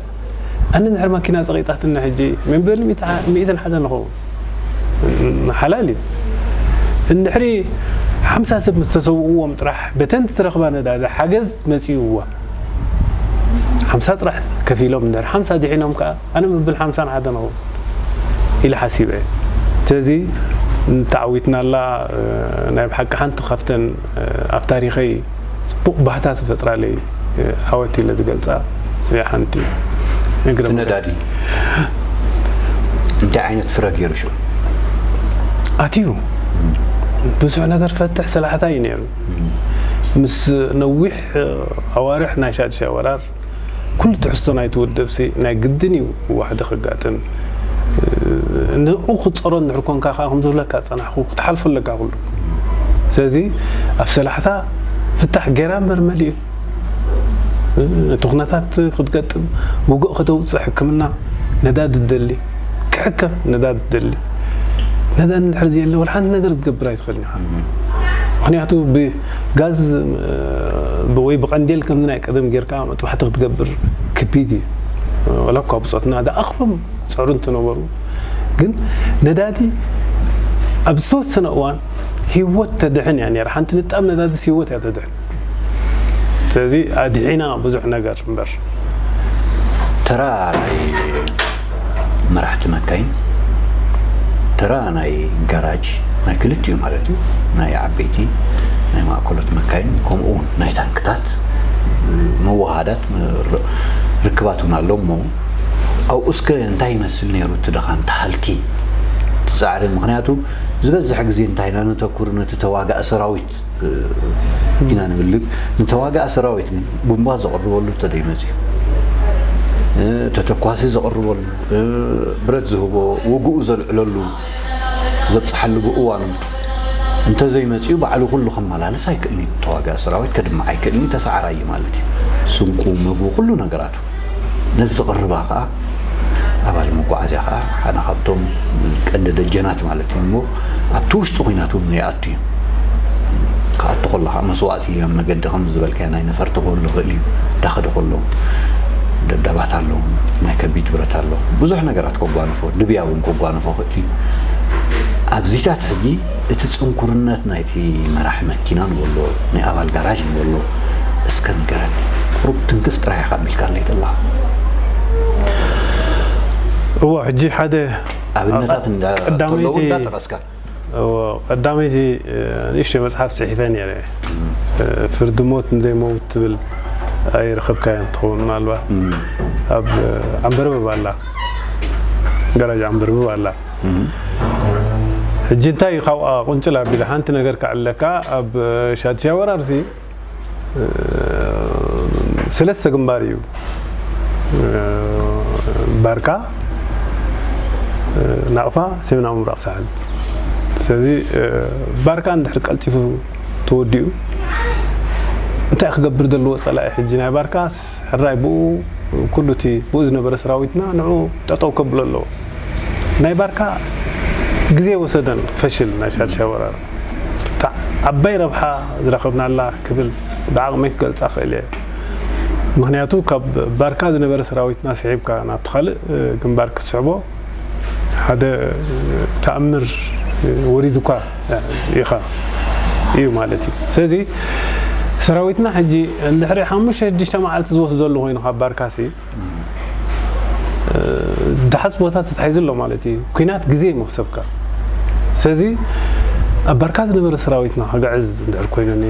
ኣነ እንድሕር ማኪና ጸቒጣትኒ ሕጂ መንበሪ ሚእቲ ሓ-፣ ሚእትን ሓደን ንኸውን። ሓላል እዩ። እንድሕሪ ሓምሳ ሰብ ምስ ተሰውእዎም ጥራሕ በተን ትረኽባ ነዳዲ ሓገዝ መጺእዋ። ሓምሳ ጥራሕ ከፊሎም እንድሕር ሓምሳ ድሒኖም ከኣ ኣነ መብል ሓምሳን ሓደን ንኸውን ኢለ ሓሲበ። ስለዚ ተዓዊትናላ፣ እ፣ ናይ ብሓቂ ሓንቲ ካብተን፣ እ፣ ኣብ ታሪኸይ ጽቡቕ ባህታ ዝፈጥራለይ፣ እ፣ ዓወት ኢለ ዝገልጻ እያ ሓንቲ። እግረ እቲ መንገድ ነዳዲ እንታይ ዓይነት ፍረ ገይሩ ሽዑ? ኣትዩ ብዙሕ ነገር ፈትሕ ሰላሕታ እዩ ነይሩ። ምስ ነዊሕ፣ እ፣ ኣዋርሕ ናይ ሻድሻይ ወራር ኩሉ ትሕዝቶ ናይቲ ውድብ ሲ ናይ ግድን እዩ ዋሕዲ ከጋጥም። ንዕኡ ክጸሮ እንድሕር ኮንካ ከኣ ከም ዝብለካ ጸናሕኩ ክትሓልፎ ኣለካ ኩሉ። ስለዚ ኣብ ሰላሕታ ፍታሕ ጌራ እምበር መሊኡ። እቲ ኩነታት ክትገጥም፣ ውግእ ከተውጽእ፣ ሕክምና፣ ነዳዲ ትደሊ፣ ክሕከም ነዳዲ ትደሊ። ነዳዲ እንድሕር ዘየለ ወላ ሓንቲ ነገር ክትገብር ኣይትኽእልን ኢኻ። ምኽንያቱ ብጋዝ ወይ ብቐንዴል ከምዚ ናይ ቀደም ጌርካ መጥባሕቲ ክትገብር ከቢድ እዩ። ወላ እኳ ብጾትና ዝኣኽሎም ጸዕሩ እንትነበሩ፣ ግን ነዳዲ ኣብ ዝተወሰነ እዋን ህይወት ተድሕን እያ ነይራ። ሓንቲ ንጣብ ነዳድስ ህይወት እያ ተድሕን። ስለዚ ኣድሒና ብዙሕ ነገር እምበር። ተራ ናይ መራሕቲ መካይን፣ ተራ ናይ ጋራጅ፣ ናይ ክልቲኡ ማለት እዩ፣ ናይ ዓበይቲ ናይ ማእከሎት መካይን፣ ከምኡ እውን ናይ ታንክታት ምውሃዳት ር- ርክባት እውን ኣሎ። እሞ ኣብኡ እስከ እንታይ ይመስል ነይሩ እቲ ድኻም፣ እቲ ሃልኪ፣ እቲ ጻዕሪ? ምክንያቱ ዝበዝሕ ግዜ እንታይ ኢና ነተኩር፣ ነቲ ተዋጋእ ሰራዊት ኢና ንብል። ንተዋጋእ ሰራዊት ግን ቡምባ ዘቕርበሉ እንተዘይመፅዩ፣ ተተኳሲ ዘቕርበሉ፣ ብረት ዝህቦ፣ ውግኡ ዘልዕለሉ፣ ዘብፅሓሉ ብእዋኑ እንተዘይመፅዩ ባዕሉ ኩሉ ከመላለስ ኣይክእልን እዩ። ተዋጋእ ሰራዊት ከድምዕ ኣይክእልን እዩ። ተሳዕራይ ማለት እዩ። ስንቁ፣ ምግቡ፣ ኩሉ ነገራቱ ነዚ ዘቕርባ ከዓ ኣባል መጓዓዝያ ከዓ ሓደ ካብቶም ቀንዲ ደጀናት ማለት እዩ። እሞ ኣብቲ ውሽጢ ኩናት እውን ይኣቱ እዩ። ክኣቱ ከሎ ከዓ መስዋእቲ እዩ። ኣብ መገዲ ከም ዝበልካዮ ናይ ነፈርቲ ክህሉ ይኽእል እዩ። ዳኸደ ከሎ ደብዳባት ኣሎ፣ ናይ ከቢድ ብረት ኣሎ፣ ብዙሕ ነገራት ከጓንፎ፣ ድብያ እውን ከጓንፎ ይኽእል እዩ። ኣብዚታት ሕጂ እቲ ጽንኩርነት ናይቲ መራሒ መኪና ንበሎ፣ ናይ ኣባል ጋራጅ ንበሎ፣ እስከ ንገረኒ። ቁሩብ ትንክፍ ጥራይ ኢኻ ኣቢልካለይ ዘለኻ። እዎ፣ ሕጂ ሓደ ኣብነታት እንዳ- ቀዳመይቲ- ተለዉ እንዳጠቐስካ። እዎ፣ ቀዳመይቲ፣ እ፣ ንእሽተይ መጽሓፍ ጽሒፈ ነይረ። እ፣ ፍርዲ ሞት ንዘይመውት ትብል ኣይረኸብካያን ትኸውን ምናልባት። ኣብ፣ እ፣ ዓምበርበብ ኣላ። ጋራጅ ዓምበርበብ ኣላ። ሕጂ እንታይ እዩ ካብኣ ቁንጭል ኣቢለ ሓንቲ ነገር ከዕለካ፣ ኣብ ሻድሻ ወራርሲ፣ እ፣ ሰለስተ ግንባር እዩ፣ እ፣ ባርካ፣ እ፣ ናቕፋ፣ ሰሜናዊ ምብራቕ ሳሕል። ስለዚ፣ እ፣ ባርካ እንድሕር ቀልጢፉ ተወዲኡ እንታይ ክገብር ዘለዎ ጸላኢ ሕጂ ናይ ባርካስ ሕራይ ብኡ ኩሉ እቲ ብኡ ዝነበረ ሰራዊትና ንዑ ጠጠው ከብሎ ኣለዎ። ናይ ባርካ ግዜ ወሰደን ክፈሽል ናይ ሻድሻ ወራር። እታ ዓባይ ረብሓ ዝረኸብናላ ክብል ብዓቕመይ ክገልጻ ክእል እየ። ምኽንያቱ ካብ ባርካ ዝነበረ ሰራዊትና ስሒብካ ናብቲ ካልእ ግንባር ክትስሕቦ ሓደ ተኣምር ወሪዱካ ኢኻ እዩ ማለት እዩ። ስለዚ ሰራዊትና ሕጂ እንድሕሪ ሓሙሽተ ሽዱሽተ መዓልቲ ዝወስደሉ ኮይኑ ካብ ባርካሲ ደሓስ ቦታ ተታሒዙ ኣሎ ማለት እዩ። ኩናት ግዜ እዩ መኽሰብካ። ስለዚ ኣብ ባርካ ዝነበረ ሰራዊትና ክግዕዝ እንድሕር ኮይኑ ኒ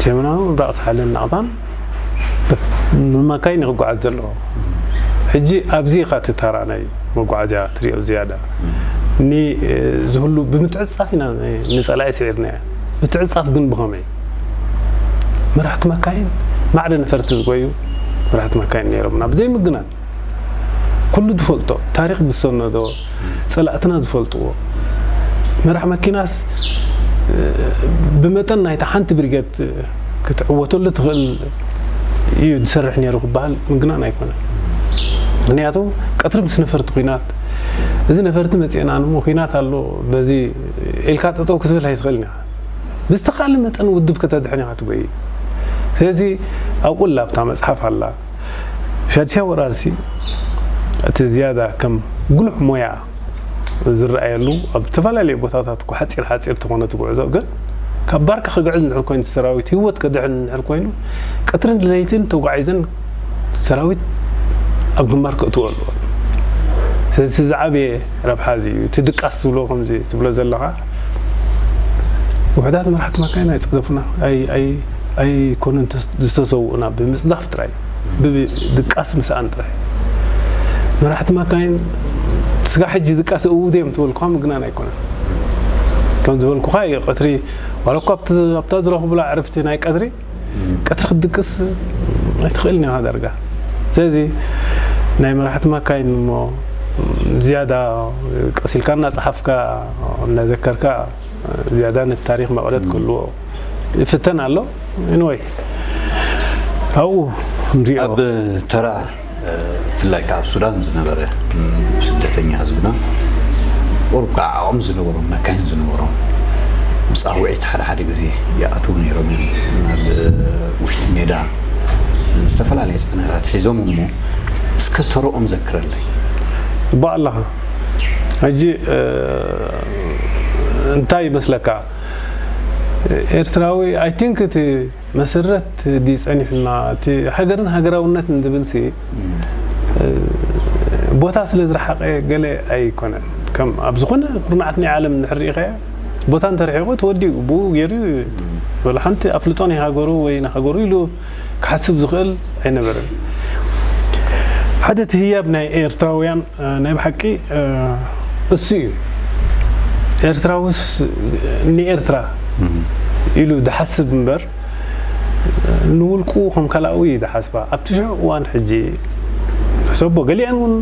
ቴምናዊ ምብራቕ ሳሕልን ናቕፋን ብመካይን ክጓዓዝ ዘለዎ። ሕጂ ኣብዚ ኢኻ እቲ ተራ ናይ መጓዓዝያ ትሪኦ ዝያዳ። ኒ ዝህሉ ብምትዕጻፍ ኢና ንጸላኢ ስዒርናዮ። ምትዕጻፍ ግን ብኸመይ? መራሕቲ መካይን ማዕረ ነፈርቲ ዝጎዩ መራሕቲ መካይን ነይሮምና ብዘይ ምግናን። ኩሉ ዝፈልጦ፣ ታሪኽ ዝሰነዶ፣ ጸላእትና ዝፈልጥዎ። መራሕ መኪናስ ብመጠን ናይታ ሓንቲ ብሪገድ ክትዕወተሉ ትኽእል እዩ ዝሰርሕ ነይሩ ክበሃል ምግናን ኣይኮነን። ምኽንያቱ ቀትሪ ምስ ነፈርቲ ኩናት፣ እዚ ነፈርቲ መጺእና ንሞ ኩናት ኣሎ በዚ ኢልካ ጠጠው ክትብል ኣይትኽእልን ኢኻ። ብዝተኻለ መጠን ውድብ ከተድሕን ኢኻ ትጎይ። ስለዚ ኣብኡ ላብታ መጽሓፍ ኣላ። ሻድሻይ ወራርሲ እቲ ዝያዳ ከም ጉሉሕ ሞያ ዝረኣየሉ ኣብ ዝተፈላለዩ ቦታታት እኮ ሓፂር ሓፂር ተኾነ እቲ ጉዕዞ ግን ካብ ባርካ ክግዕዝ እንድሕር ኮይኑ ሰራዊት ህይወት ከድሕን እንድሕር ኮይኑ ቀትርን ለይትን ተጓዒዘን ሰራዊት ኣብ ግንባር ከእትዎ ኣለዎ። ስለዚ እቲ ዝዓበየ ረብሓ እዚ እዩ። እቲ ድቃስ ዝብሎ ከምዚ ትብሎ ዘለኻ ውሕዳት መራሕቲ መካይን ኣይፀደፉና ኣይኮኑን ዝተሰውኡና ብምፅዳፍ ጥራይ ብድቃስ ምስኣን ጥራይ መራሕቲ መካይን ስጋ ሕጂ ድቃስ እውድ እዮም ትበልኩኻ ምግናን ኣይኮነን። ከም ዝበልኩኻ እዩ ቀትሪ ዋላ እኳ ኣብታ ዝረኽቡላ ዕርፍቲ ናይ ቀትሪ ቀትሪ ክትድቅስ ኣይትኽእልን ኢኻ ዳርጋ። ስለዚ ናይ መራሕቲ ማካይን እሞ ዝያዳ ቀሲልካ እናፀሓፍካ እናዘከርካ ዝያዳ ነቲ ታሪኽ መቐረት ክህልዎ ይፍተን ኣሎ። ንወይ ኣብኡ ንሪኦ። ኣብ ተራ ብፍላይ ከኣ ኣብ ሱዳን ዝነበረ ስደተኛ ህዝብና ቁሩብ ከዓ ዓቕሚ ዝነበሮም መካይን ዝነበሮም ብፃውዒት ሓደ ሓደ ግዜ ይኣትዉ ነይሮም እዮም ናብ ውሽጢ ሜዳ ዝተፈላለየ ፅዕነታት ሒዞም እሞ እስከ ተረኦም ዘክረለይ። እባ ኣለኻ ሕጂ እንታይ ይመስለካ ኤርትራዊ I think እቲ መሰረት ድዩ ጸኒሑና እቲ ሃገርን ሃገራውነት እንድብል ሲ ቦታ ስለ ዝረሓቐ ገለ ኣይኮነን። ከም ኣብ ዝኾነ ኩርናዓት ናይ ዓለም እንድሕር ርኢኻዮ ቦታ እንተርሒቑ ተወዲኡ ብኡ ገይሩ እዩ። ወላ ሓንቲ ኣፍልጦ ናይ ሃገሩ ወይ ንሃገሩ ኢሉ ክሓስብ ዝኽእል ኣይነበረን። ሓደ እቲ ህያብ ናይ ኤርትራውያን ናይ ብሓቂ እሱ እዩ። ኤርትራውስ ንኤርትራ ኢሉ ድሓስብ እምበር ንውልቁ ከም ካልኣዊ እዩ ድሓስባ። ኣብቲ ሽዑ እዋን ሕጂ ሕሰቦ ገሊአን እውን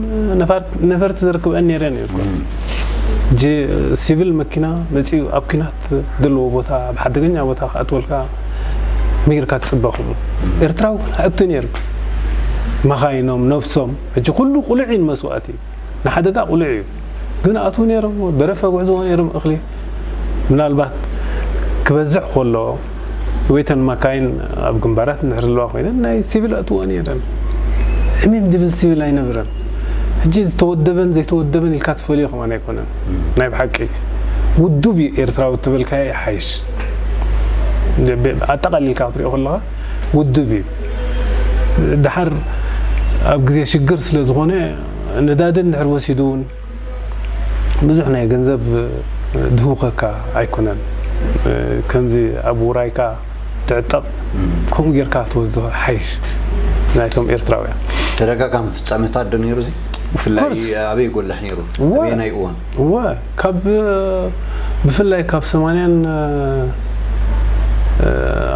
ነፈርቲ ዘርክበአን ነይረን እዩ። ሕጂ ሲቪል መኪና መፂኡ ኣብ ኪናት ዘለዎ ቦታ ኣብ ሓደገኛ ቦታ ክኣትወልካ ምሂርካ ትፅበ ከምኡ ኤርትራዊ እውን ኣብቲ ነይሩ መኻይኖም ነብሶም ሕጂ ኩሉ ቁልዕ እዩ መስዋእቲ ንሓደጋ ቁልዕ እዩ ግን ኣትዉ ነይሮም በረፍ ኣጉዕዝዎ ነይሮም እኽሊ ምናልባት ክበዝሕ ከሎ ወይተን ማካይን ኣብ ግንባራት እንድሕር ኣለዋ ኮይነን ናይ ሲቪል ኣትዎ ነይረን ዕሚም ድብል ሲቪል ኣይነበረን ሕጂ ዝተወደበን ዘይተወደበን ኢልካ ትፈልዮ ከማን ኣይኮነን ናይ ብሓቂ ውዱብ እዩ ኤርትራዊ ተበልካዮ ይሓይሽ ኣጠቓሊልካ ክትሪኦ ከለኻ ውዱብ እዩ ድሓር ኣብ ግዜ ሽግር ስለ ዝኾነ ነዳዲ እንድሕር ወሲዱ እውን ብዙሕ ናይ ገንዘብ ድህውኸካ ኣይኮነን ከምዚ ኣብ ውራይካ ትዕጠቕ ከምኡ ጌርካ ትወስዶ ሓይሽ ናይቶም ኤርትራውያን ተደጋጋሚ ፍጻሜታት ዶ ነይሩ እዚ ብፍላይ ኣበይ ጎላሕ ነይሩ ኣበየናይ እዋን እወ ካብ ብፍላይ ካብ ሰማንያን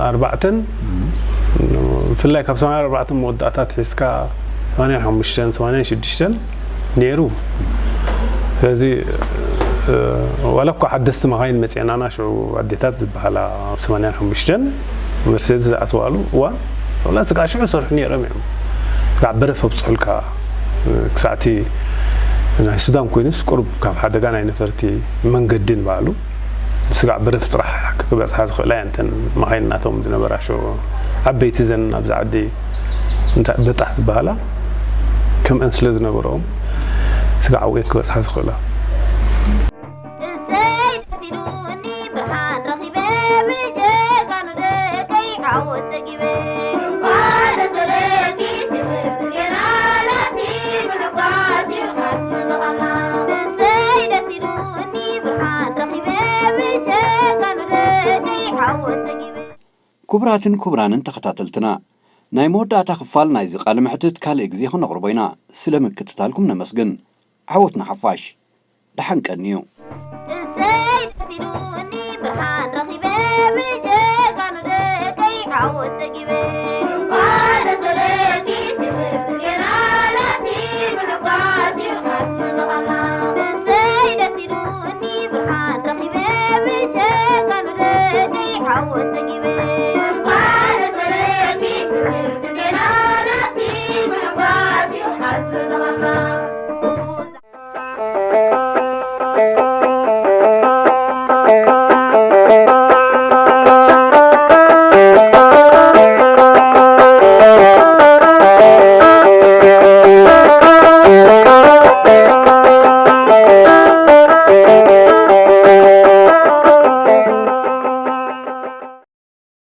ኣርባዕተን ብፍላይ ካብ ሰማንያን ኣርባዕተን መወዳእታት ሒዝካ ሰማንያን ሓሙሽተን ሰማንያን ሽዱሽተን ነይሩ ስለዚ ዋላ እኳ ሓደስቲ መኻይን መፅአናና ሽዑ ኣዴታት ዝበሃላ ኣብ ሰማንያን ሓሙሽተን መርሴድስ ዝኣተዋሉ እዋን ዋላ ስጋዕ ሽዑ ሰርሑ ነይሮም እዮም ስጋዕ በረፍ ኣብፅሑልካ ክሳዕቲ ናይ ሱዳን ኮይኑስ ቁሩብ ካብ ሓደጋ ናይ ነፈርቲ መንገዲ ንባዕሉ ስጋዕ በረፍ ጥራሕ ክበፅሓ ዝኽእላ እየን እተን መኻይን ናቶም ዝነበራ ሽዑ ዓበይቲ ዘን ኣብዚ ዓዲ እንታይ በጣሕ ዝበሃላ ከምአን ስለ ዝነበረኦም ስጋዕ ኣብኡ ክበፅሓ ዝኽእላ እሰይ ደስ ኢሉኒ ብርሃን ረኺበ ብጀጋኑ ደቀይ ዓወት ጸጊበ እንኳን ደስ በለኪ ክብርቲ ዜና ናቲ ምሕጓስ እዩ ዓስቢ ዝኸማ እሰይ ደስ ኢሉኒ ብርሃን ረኺበ ብጀጋኑ ደቀይ ዓወት ጸጊበ ክቡራትን ክቡራንን ተኸታተልትና ናይ መወዳእታ ክፋል ናይዚ ቃለ መሕትት ካልእ ግዜ ክነቕርቦ ኢና። ስለ ምክትታልኩም ነመስግን። ዓወት ንሓፋሽ። ደሓን ቀንዩ። እሰይ ደስ ኢሉኒ ብርሃን ረኺበ ብጀጋኑ ደቀይ ዓወት ጸጊበ